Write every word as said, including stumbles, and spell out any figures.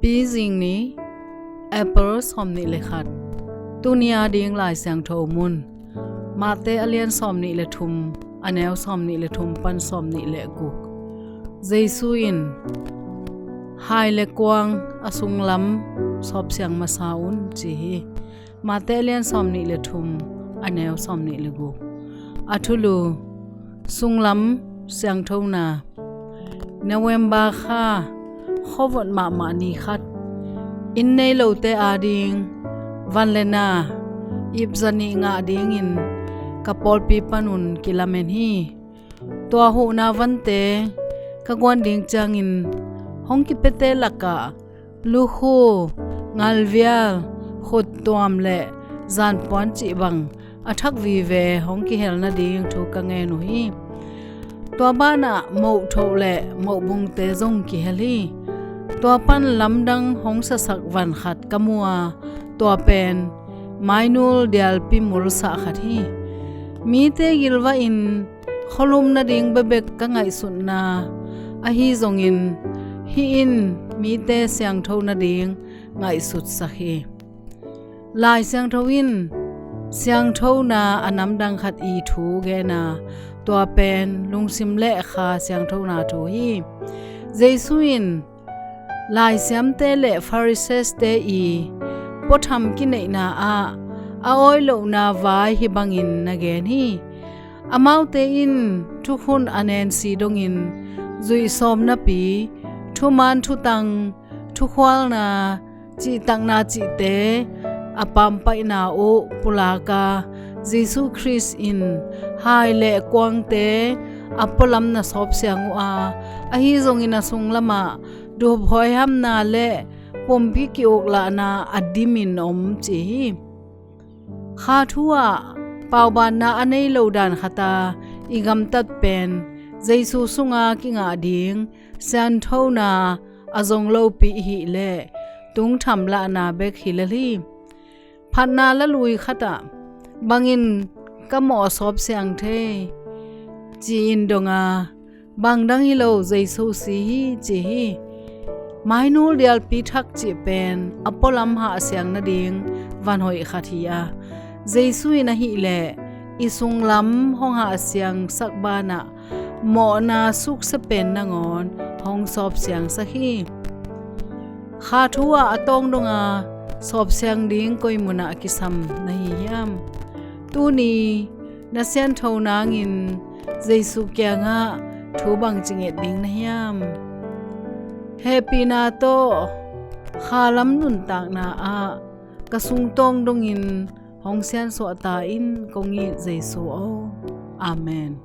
Pizing ni, April sawmnih le khat. Tuni a ding Lai Siangtho mun, Mate a lian sawmnih le thum, a neu sawmnih le thum pan sawmnih le guk. Jesu in hai le kuang a sunglam sawpsiang masa un ci hi. Mate a lian sawmnih le thum, a neu sawmnih le guk. A thulu: Sunglam siangthona. November kha khuavot mahmah ni khat, inn nei lote a ding van le na ipza nih ngah dingin ka pawlpi panun kilamen hi. Tua huhna vante ka guan ding ciangin hong kipiate lakah lukhu, ngalvial, khuttuam le zanpuan cih bang a thak vive hong kihel nading thu ka ngen uh hi. Tua banah mohthoh le mohbungte zong kihel hi. Tua pan lamdang hong sasak van khat ka mu a, tua pen mainul dialpi mulsah khat hi. Mite gilvah in khualum nading bekbek ka ngaihsutna ahi zongin, hih in mite siangtho nading ngaihsutsak hi. Lai Siangtho in siangthona a namdang khat i thu gen a, tua pen lungsim le kha siangthona thu hi. Jesu in laisiamte le Pharisees-te i puatham kineihna ah a awi lohna vai hih bangin na gen hi. Amaute in thukhun a nensi dongin zuih sawm napi, thuman thutang, thukhualna, cihtakna cihte a pampaihna uh pulak a, Jesu Khrist in hai le kuangte a pualam na sawpsiang uh a, ahi zongin a sunglamah duhhuaihamna le pumpi ki-uklahna a dimin om ci hi. Kha thu ah paubanna a nei lo dan khat a i gamtat pen Jesu sunga kingah ding sianthona a zong lopi i hih leh tungthamlahna bek hi lel hi. Phatna lalui khat ah bangin ka mawh a sawpsiang thei ci-in dong a, bangdang hi lo, Jesu si hi ci hi. Mainul dialpi thak cih pen a pualam hahsiang nading van hoih khat hi a, Jesu in ahih leh i sunglam hong hahsiangsak banah mawhna suksia pen nangawn hong sawpsiangsak hi. Kha thu ah a tawng donga sawpsiang ding koi munah kisam na hi hiam? Tuni na siantho nangin Jesu kiangah thu bangci nget ding na hiam? Hehpihna tawh khalam nuntakna ah ka sungtawng dongin hong siansuah ta in, kong it Jesu aw. Amen.